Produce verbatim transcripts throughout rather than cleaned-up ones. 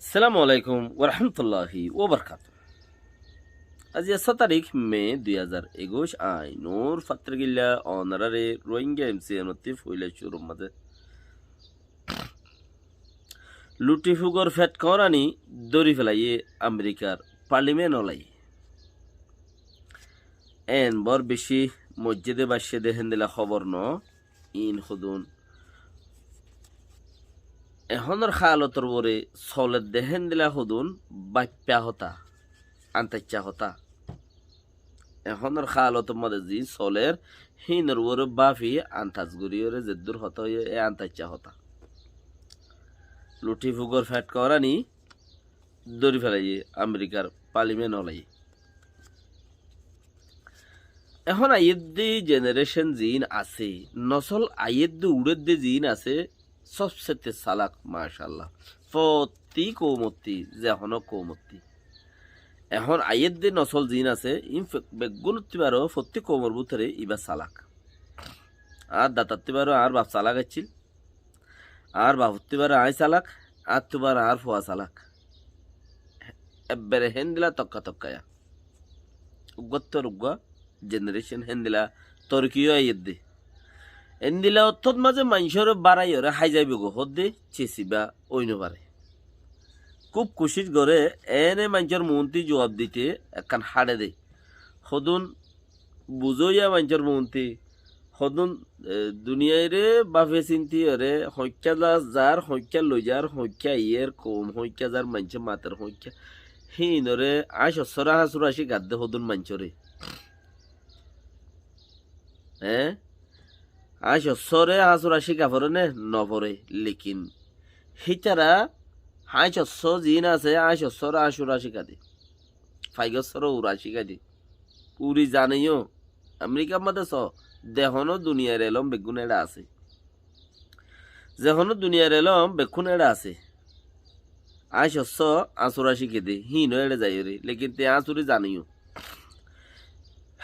Assalamu alaikum warahmatulláhi wabarakátuhu. Aijja só tarík me dui házar ekuic, añí Nur Fattargilla onoráre Rohingya M C N ottú foila cúrur mazé luthifugor feth koñrani dóri félaiye Amerikar parlimen olai. En bor beci mojjede baccede héndila hóbor no, in hodún. Ehónor hálotor uore soledde héndila hodún báffa hotá, antacca hotá. Ehónor hálotor mazé ziín soler, hínor uore báfi antac goríyore zeddúr hotá hoiyé, e antacca hotá. Luthifugor feth koñrani dóri félaiye Amerikar parlimen olai. Ehón aiyédde jenerecon ziín asé, nosól aiyédde uçédde ziín asé, sóbsete salak, macállah. Fottí koumottí, ze honó koumottí. Ehón aiyédde nosól ziín asé, iín fe-, beggúnottú baró fottí koumor bútore ibá salak. Añár datattú baró añár baf salak accíl. Añár bafottú baró aññí salak, añáttu baró añár fua salak. Ebbere héndila tokka tokka ya. Uggúattu ar uggúa jenerecon héndila torki ói aiyédde. Héndila ottót mazé maincóre báraiyóre hái zaibou goi hoódde cisiba ói nofaré. Kúb kucíc goré, ene maincór muúnti zuab dite ekkán háçe de. Hodún buzóiya maincór muúnti, hodún, e, duniyaire báfe sintíyore, hoikká zar, hoikká loizar, hoikká aiyér, koum hoikká zar, maincé mater hoikká. Híinore añcór sóre añsur aci gadde hodún maincóre. Eé? Añcór sóre añsur aci gaforé né? Noforé. Lekin hítara añcór só ziín asé, añcór sóre añsur aci gade. Faigór sóre ur aci gade. Uri zane yó, Amerikar mazé só, ze honó duniyair elóm beggún éçe asé. Ze honó duniyair elóm beggún éçe asé. Añcór só añsur aci gade, híin ó éçe zaiyóre, lekin te añsuri zane yó.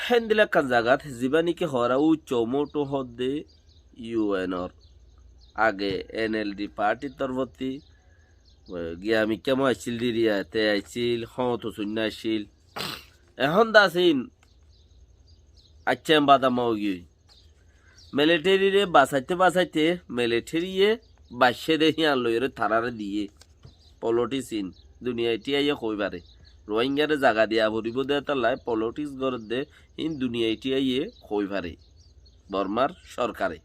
Héndila ekkán zagat, zibá néki hoóra ucco mouthu hoódde U N or age N L D partir torfótti, e, giya mikká mo accíl diriya, te accíl, hoóñtu suinna accíl. Ehón de asé iín, accá en badama óigiyoi. Militherire basaite basaite, militheriye baiccé de híyan loiyóre taráre diyé. Politics iín, duniyai thíyaiyé hoói faré. Rohingyare zaga diya foribóu de tállai politics gorédde, iín duniyai thíyaiyé hoói faré. Bormar sorkare.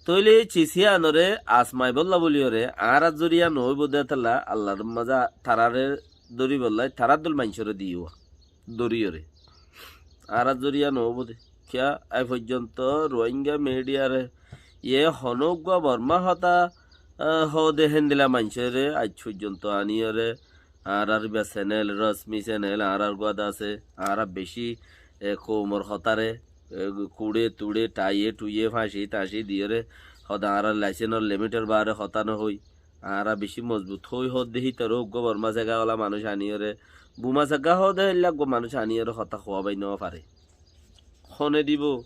Tóile cis híyanore asmaibólla bóliyoré, añárar zoriya noóibou de tálla, Allar mazé taráre dóribollái, tarár dol maincóre diyé uá. Dóriyoré. Añárar zoriya noóibou de. Kiyá, ai foijjonto Rohingya midiyare, ye honó uggúa Bormá hotá, ah, hoóde héndila maincóre, aij foijjonto aníyoré, añárar ibá senel, rosmi senel, añárar uggúa de asé, añára bicí, e, koumor hotáre, e, kuçe tuçe, thaiye thuiye, fañci tañci diyoré, hoóde añára laisenor limitor baáre hotá nohoi. Añára bicí mozbut hoi hoódde hítaró uggúa Bormá segá ola manúic aníyoré, Bumá segá hoóde héilla uggúa manúic aníyoré hotá hoóa bái nofaré. Hone dibou?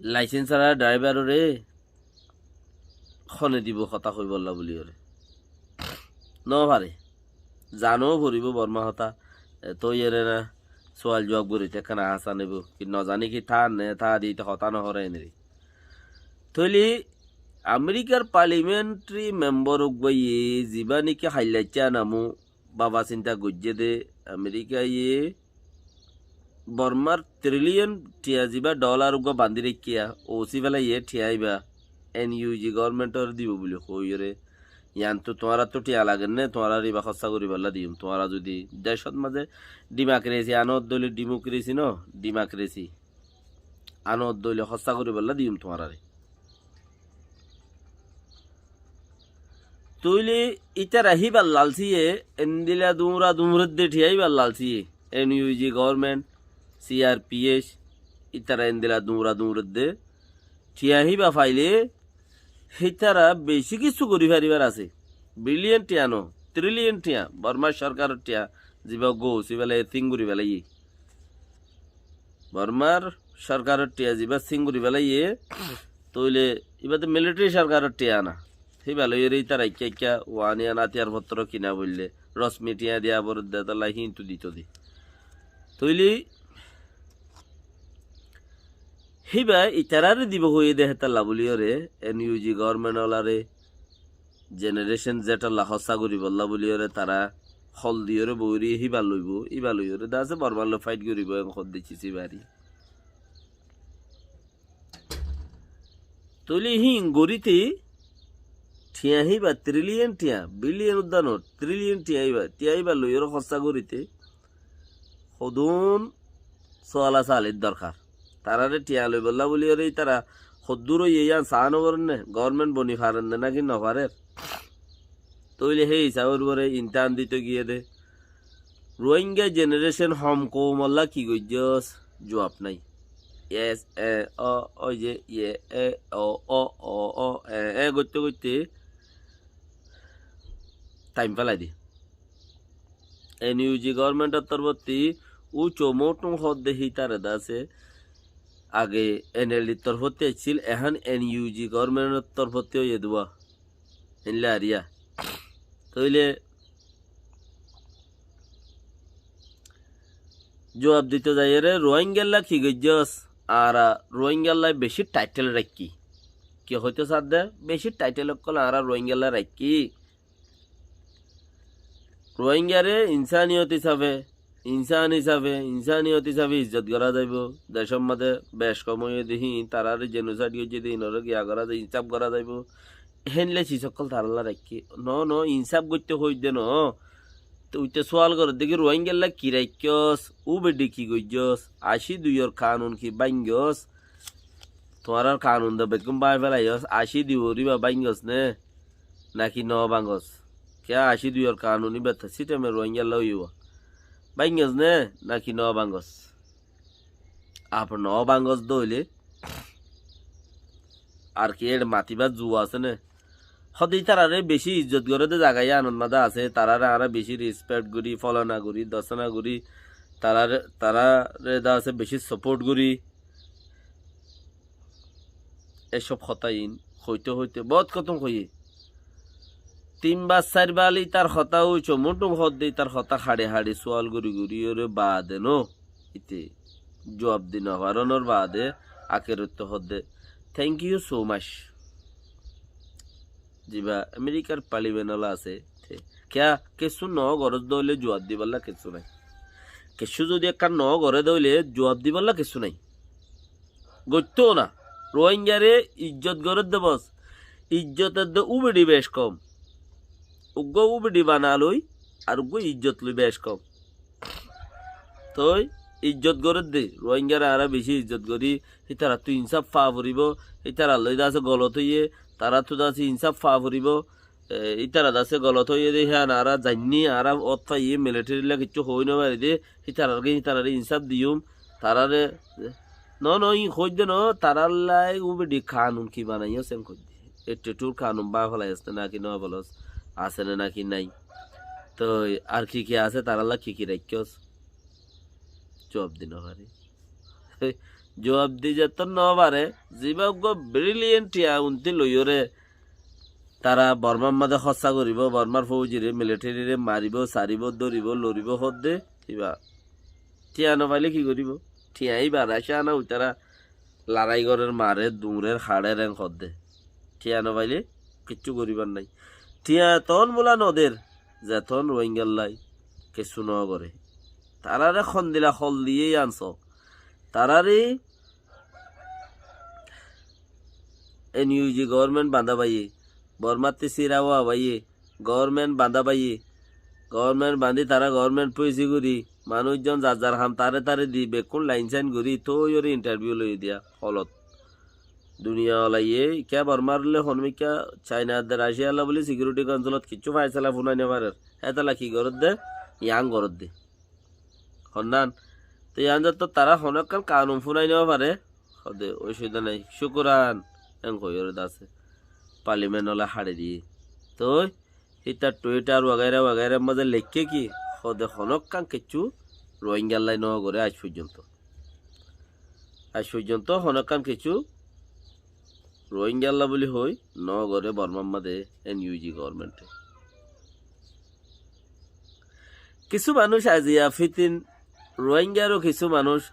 Laisen sára draibaroré hone dibou hotá hoibólla bóliyoré? Nofaré. Zanoó foribóu Bormá hotá, e, tói ere na, sual juab goríte ekkán ahásán óibou. Ki nozaní ki táa né, táa de íte hotá nohóre eneri. Tóile Amerikar parliamentari membor uggúaye zibá néki haillaccá namu baba sinta goijjé de, Amerikaye Bormar trillion thiañ zibá dholar uggúa bandí raikkiya, óusi félaiye thiañ íba N U G governmentor dibou buli hoóiyoré. Yiántu tuáñrattú thiañ lager né, tuáñrare íba hóssa goríbolla diyum. Tuáñra zudi decót mazé dimakresi anót dóile, dimukresi no, dimakresi anót dóile hóssa goríbolla diyum tuáñrare. Tóile ítara híbar lalsiye, endila duñra duñredde thiañ íbar lalsiye, N U G government, C R P H, ítara endila duñra duñredde thiañ híba faile, hítara bicí kissú gorí faribár asé. Billion thiañ no, trillion thiañ, Bormar sorkaror thiañ, zibá uggúa óusi félaiye, sín gorí félaiye. Bormar sorkaror thiañ zibá sín gorí félaiye, tóile íba to militari sorkaror thiañ na. Híba loiyóre ítara ekka ekka uán ián átiyar fottór kina boille rosmi thiañ diya foredde, hétolla híintu dito de. Tóile híba itaráre dibo hoiyé de hétolla buliyóre, N U G government oláre, Generation Z ola hóssa goríbolla buliyóre tará hol diyóre boóri híba loibo, híba loiyóre de asé Bormar loi fight goríbo, en hoódde cisi bari. Tóile híin goríte thiañ híba trillion thiañ, billion uddá no, trillion thiañ híba, thiañ híba loiyóre hóssa goríte hodún suala salir dorkar. Taráre thiañ loibolla buliyóre ítara hoddúr óiye yían saá no forénne, government boni farénne náki no farér. Tóile hé hisafor uore imtihan dito giyé de. Rohingya generation hom koumolla ki goijjós? Juab nái. Yes, e, o, o, ye, ye, e, o, o, o, o, e, e, goitte goitte time félai di. N U G government or torfótti u Chomoutung hoódde hítare de asé. Age N L D r torfótti aiccíl, ehón N U G government or torfótti óiye de. Héinle ariya. Tóile juab dito zaiyóre, Rohingyalla ki goijjós? Añára Rohingyalla beci title raikkí. Ki hoito sadde? Beci title ókkol añára Rohingyalla raikkí. Rohingyare insaniyot hísafe, insan hísafe, insaniyot hísafe izzot gorá zaibo. Decór mazé bec kom óiye de híin, taráre genocide goijjé de híinoré giya gorá zaibo, insaf gorá zaibo. Héinle sis ókkol tarálla raikkí. No, no, insaf goitté hoóidde no. Te uitte sual gorédde ki, Rohingyalla ki raikkós? Ubedi ki goijjós? Ací duiyor kanun ki báinggos? Tuáñrar kanun de bekkún báñgi félaiyos. Ací dui uore íba báinggos né? Náki no báñgos? Kiyá ací duiyor kanun íba te síteme Rohingyalla óiye? Báinggos né? Náki no báñgos? Ar no báñgos de óile ar ki éçe matibár zu asé né? Hóde ítararé beci izzot goré de zaga yíanot mazé asé, taráre añára beci respect gorí, folana gorí, dosana gorí, taráre, taráre de asé beci support gorí. Écop hotá iín hoité hoité bóut kotón hoiyé. Tin bar sair bar ítar hotá ói Chomoutung hoódde ítar hotá haçi haçi sual gorí gorí óre baade no, íte juab di no faronor baade akerottú hoódde, "Thank you so much." Ziba Amerikar parliament ola asé, te kiyá kessú no gorós de óile juab dibálla kessú nái. Kessú zodi ekkán no goré de óile juab dibálla kessú nái. Goittó na. Rohingyare izzot gorédde bos. Izzot edde ubedi bec kom. Uggúa ubedi bana loi, ar uggúa izzot loi bec kom. Toi izzot gorédde. Rohingyare añára beci izzot gorí. Hítarattú insaf faa foribó. Hítarar loi de asé golot óiye. Tarattú de asé insaf faa foribó. E, ítara de asé golot óiye de, hían añára zainní, añára ót faiyí, military lla kiccú hoói no fari de, ítarar gé ítararé insaf diyum, taráre, no, no, íin hoóidde no, tarállai ubedi kanun ki banaiyós en hoóidde. Ettitut kanun báñgi félaiyós né náki no félos, asé né náki nái. Toi ar ki ki asé, tarálla ki ki raikkós? Juab di no fare. Juab di zettó no fare, ziba uggúa brilliant thiañ untí loiyóre, tará Bormar mazé hóssa goríbo, Bormar foujire, militaryre maribó, saribó, dóribó, loribó hoódde, íba. Thiañ no faile ki goríbo? Thiañ íba Racia na uitará larai gorér, marer, duñrer, haçer en hoódde. Thiañ no faile kiccú goríbar nái. Thiañ toón bula no der, zetóon Rohingyallai kessú no goré. Taráre hondila hol diyé yían soó. Taráre N U G government bañdá baiyé, Bormattú sira ówa baiyé, government bañdá baiyé, government bañdí tará government puisi gorí, manúic zon zar zar ham taré taré di, bekkún line sign gorí, tóiyoré interview loi diya, holot. Duniya olaiyé, kiyá Bormar loi honó mikká China de Racia lla buli security councilot kiccú faisala funai no farer. Hétolla ki gorédde? Yián gorédde. Honnán? Te yián zettó tará honó ekkán kanun funai no fare, hoóde osubida nái, cúkuran, en hoiyóre de asé. Parliament ola haçi diyé. Toi hítar Twitter wagaira wagaira mazé leikké ki, hoóde honó ekkán kiccú Rohingyallai no goré aij foijjonto. Aij foijjonto honó ekkán kiccú Ruáingalla buli hoi, no goré Bormar mazé N U G government e. Kissú manúic aziya fitin Ruáingaró kissú manúic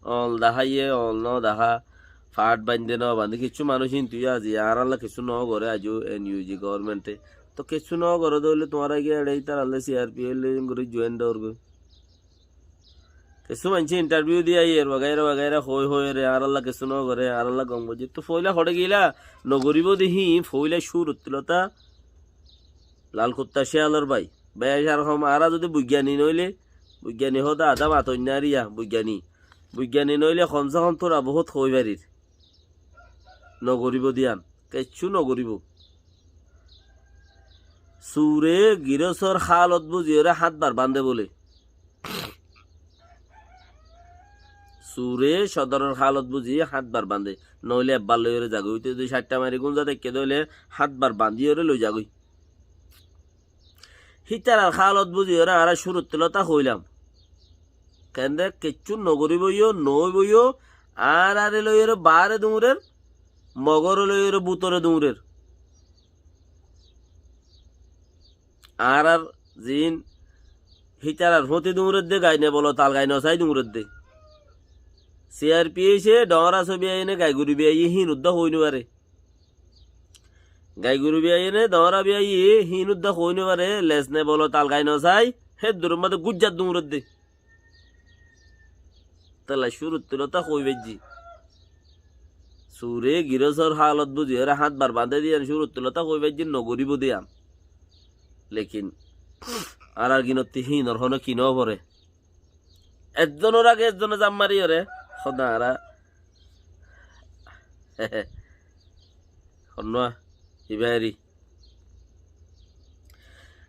oñl daháiye, oñl no dahá, fath bañdé no bañdé, kissú manúic híntu aziya añárálla kissú no goré aijjó N U G government e. Toh kissú no goré dé óile tuáñra giyé eçé ítarallá C R P F loi gori join dór goi. Kissú maincé interview di aiyér, wagaira wagaira hoi hoiyóre, añárálla kissú no goré, añárálla gom goijjé. Toh foila hoçé gila, no goribó de híin, foila cúruttu lóta lal kutta ciyalor bái. Bec ar hom añára zodi boigyani no óile, boigyani hoó de adá mato innariya, boigyani. Boigyani no óile hom se hom tura bohút hoi farir. No goribó de yían, kessú no goribó. Sure girosór hálot buziyóre háñt bar bañdé bóle. Sure codoror hálot buzi háñt bar bañdé. Noóile ebbar loiyóre zagói. Te zodi caitta mari gúnza táikke dé óile háñt bar bañdíyore loi zagói. Hítarar hálot buziyóre añára cúruttu lóta hoóilam. Kende kessú no goríboiyó, no óiboiyó, añáráre loiyóre baáre duñrér, mogóre loiyóre bútore duñrér. Añárar ziín hítarar fúñti duñrédde, gai nebolo tal gai nosái duñrédde. C R P F e dhoóñra sóbi aiyéne gai guribí aiyé híin uddá hoói nofaré. Gai guribí aiyéne dhoóñra bí aiyé híin uddá hoói nofaré, les nebolo tal gai nosái, hé duror mazé gúijjar duñrédde. Tala cúruttu lóta hoi faijjí. Sure girosór hálot buziyóre háñt bar bañdé de yían cúruttu lóta hoi faijjí, no goríbo de yían. Lekin añárar ginottí híinor honó ki no foré. Ezzonor age ezzone zam mariyóre, hoó de añára honnúa, ibá eri.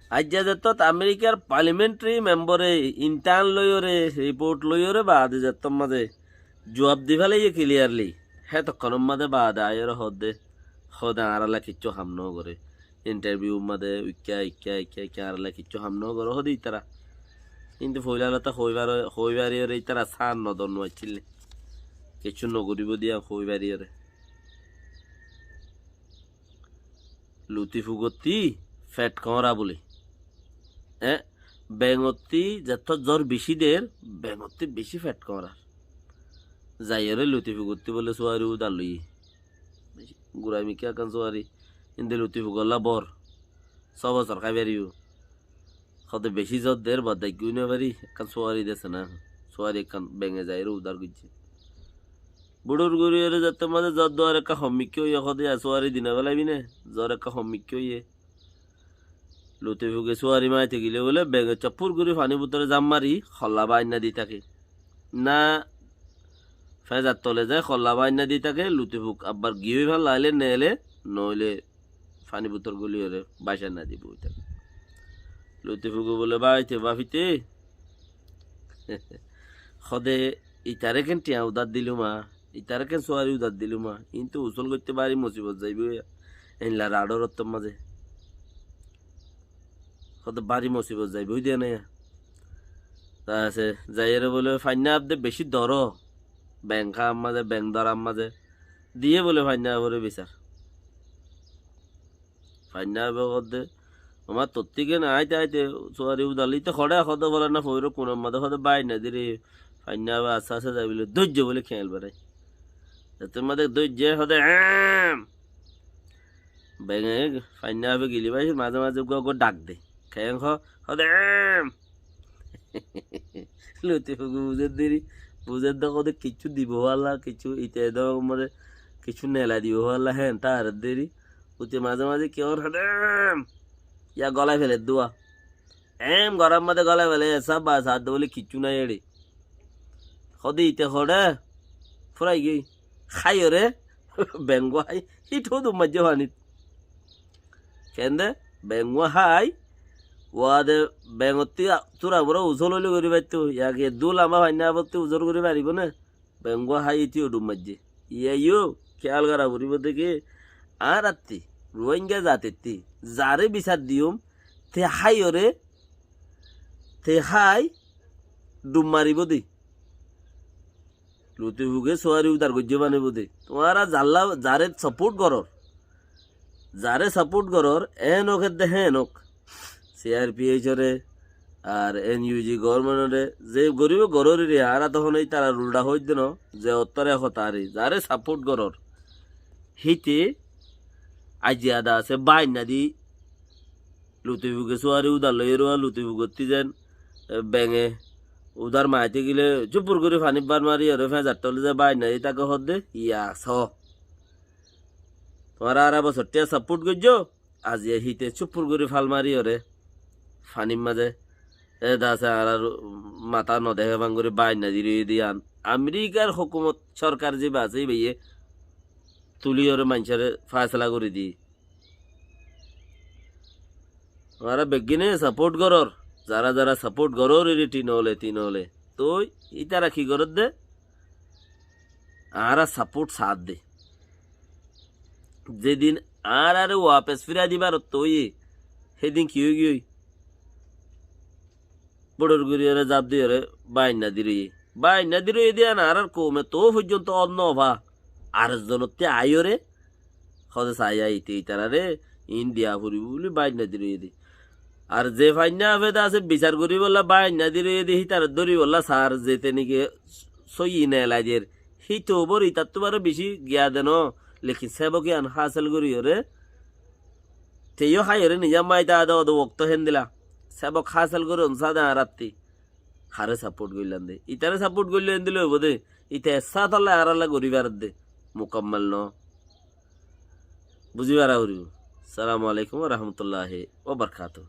Aijja zettót Amerikar parliamentary membore intern loiyóre, report loiyóre baade zettót mazé juab di félaiyé clearly. Hétokkónor mazé baade aiyóre hoódde, hoóde añárálla kiccú ham no goré. Interview mazé uikká, ikká, ikká, ikká añárálla kiccú ham no goré hoóde ítara. Kintu foila lóta hoi fari, hoi fariyóre ítara sán no dor no accíl. Kiccú no goríbo de yían hoi fariyóre. Lutifugottí feth koóñra buli. E, bengottí zettót zor bicí der, bengottí bicí feth koóñrar. Zaiyóre Lutifugottí bóle suwari udar loiyé. Gura mikká ekkán suwari, inde Lutifugolla bor. Só bosór hái fariyó. Hoóde bicí zor der, bordaic gorí no fari, ekkán suwari dese na. Suwari ekkán benge zaiyóre udar goijjé. Buçur gorí ere zettót mazé zor duwar ekká hom mikká óiye, hoóde yá suwari di no félaibi né, zor ekká hom mikká óiye. Lutifuge suwari maite gile bóle benge coppur gorí fanír bútore zam mari holla báinna di táke. Na, fézar tole zai holla báinna di táke, lutifuk abbar giyói fán laile neele, noóile fanír bútor guliyóre báicanna di boi táke. Lutifuge bóle, báite, báfite, hoóde, itaré ken thiañ udar dilúm a, itaré ken suwari udar dilúm a, iíntu usúl goitté bári musibot zaibói, einla raçór ottór mazé. Hoóde bári musibot zaibói de naiya. Tar asé, zaiyóre bóle, fainná abde bicí doro, beng háar mazé, beng dórar mazé, diyé bóle fainná abore bisar. Fainná abe hoódde, amár tottí ken aite aite suwari udar loite hoçé hoóde bóle na foiró kunor mazé hoóde báinna diri, fainná abe asté asté zai bóle dóijje bóle keñel berai. Zettót mazé dóijje hoóde, em! Benge fainná abe gili bái mazé mazé uggúa uggúa dhak de. Keén hoó, hoóde, em! Lutifuge buzér deri, buzér de hoóde kiccú dibo hoólla, kiccú ite de more, kiccú nela dibo hoólla, héen táar deri. Ute mazé mazé ki hoór, hoóde, em! Yá golai feler dua. Em gorár mazé golai fele, esa bas, ar de bóle kiccú nái eçé. Hoóde ite hoçé, furai giyói. Háiyoré, beng uwá hái, híte ó dum maijjé fanit. Kende, beng uwá hái, uwá de bengottí a-, túra mura usól óile gorí faittó, yá ki eddúr lamba fainná abottí usól gorí faribó né? Beng uwá hái, íte ó dum maijjé. Yá yó, kéyal gorá foribó de ki, añárattí, Ruáingga zatittí, zaré bisar diyum, te háiyoré, te hái, dum maribó de. Luti fuge suwari udar goijjé banaibó de. Tuáñra zalla, zaré saport gorór, zaré saport gorór, en ók edde hen ók. C R P H ore, ar N U G government ore, ze goríbou gorór ire, añára tohón ítarar ulda hoóidde no, ze ottóre hotá ari, zaré saport gorór. Híte aijja de asé báinna di, luti fuge suwari udar loiyóre, luti fugottí zen, e, benge udar maite gile, cúppur gorí fanit bar mariyóre, feñsar tole ze báinna di táke hoódde, iya só. Tuáñra añára bosóttiya saport goijjó, aijja híte cúppur gorí fal mariyóre, fanir mazé, e de asé añárar matá nodehé fán gorí báinna di roiyé de yián. Amerikar hókumot, sorkar ziba asé, íbaye tuliyóre maincóre fáisala gorí di. Añára beggíne saport gorór, zara zara saport gorór, iri tin óle, tin óle. Toi ítara ki gorédde? Añára saport saádde. Zedin añárare wapes firai dibar ottói, hédin ki óigiyoi? Bodhor goríyore zaf diyore báinna di roiyé. Báinna di roiyé de yián añárar koume toó foijjonto ot nofa. Ar zonottí aiyóre, hóde sai aite ítarare, India furibóu buli báinna di roiyé de. Ar ze fainna afe de asé bisar goríbolla báinna di roiyé de, hítare dóribolla sar, zete niki sóiyi ne laider. Híte óbor itattú baró bicí giya de no, lekin sébok yián hásel goríyore, teyó háiyore nizam maita ade ode wokto héndila. Sébok hásel gorí on sáde añárattí. Haré saport goillán de. Itare saport goillé endila óibo de. Ita essaátolla añáralla gorí faredde. Mukammal no. Buzí fara foribó. Assalamu alaikum wa rahmatullahi wa barakatuhu.